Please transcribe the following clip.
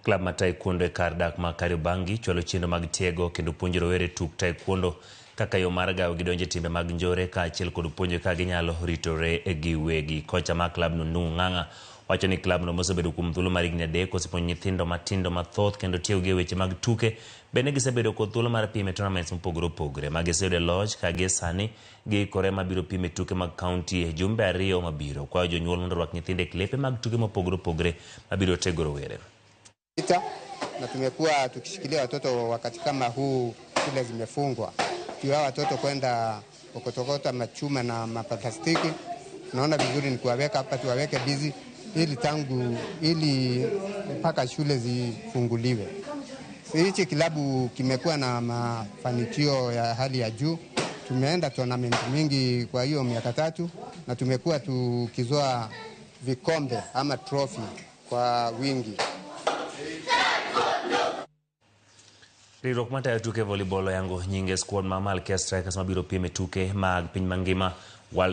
Klab mar taekwondo e kar dak ma Kariobangi chwalo chenro mag tiego kendo puonjo rowere tuk taekwondo kaka yo mar gawo gi donjo e timbe mag njore kaachiel kod puonjo kaka ginyalo ritore giwegi. Kocha mar klabno Ndung'u Ng'ang'a wacho ni klabno mosebedo kuom thuolo mar higni 3 osepuonjo nyithindo matindo mathoth kendo tiegogi e weche mag tuke. Bende gisebedo kod thuolo mar piem e tournaments mopogore opogore ma giseyudo e loch ka gie sani giikore mabiro piem e tuke mag kaunti e jumbe 2 mabiro. Kwayo jonyuol mondo orwak nyithindo e klepe mag tuke mopogore opogore mabiro tego rowere. Na tumekuwa tukishikilia watoto wakati kama huu shule zimefungwa, juu watoto kwenda kukotokota machuma na maplastiki. Tunaona vizuri ni kuwaweka hapa, tuwaweke busy ili tangu ili mpaka shule zifunguliwe. Hichi kilabu kimekuwa na mafanikio ya hali ya juu. Tumeenda tournament mingi kwa hiyo miaka 3 na tumekuwa tukizoa vikombe ama trophy kwa wingi. Riwruok matayo tuke volleyball oyango nyinge squad ma Malkia Strikers mabiro piem e tuke mag piny mangima World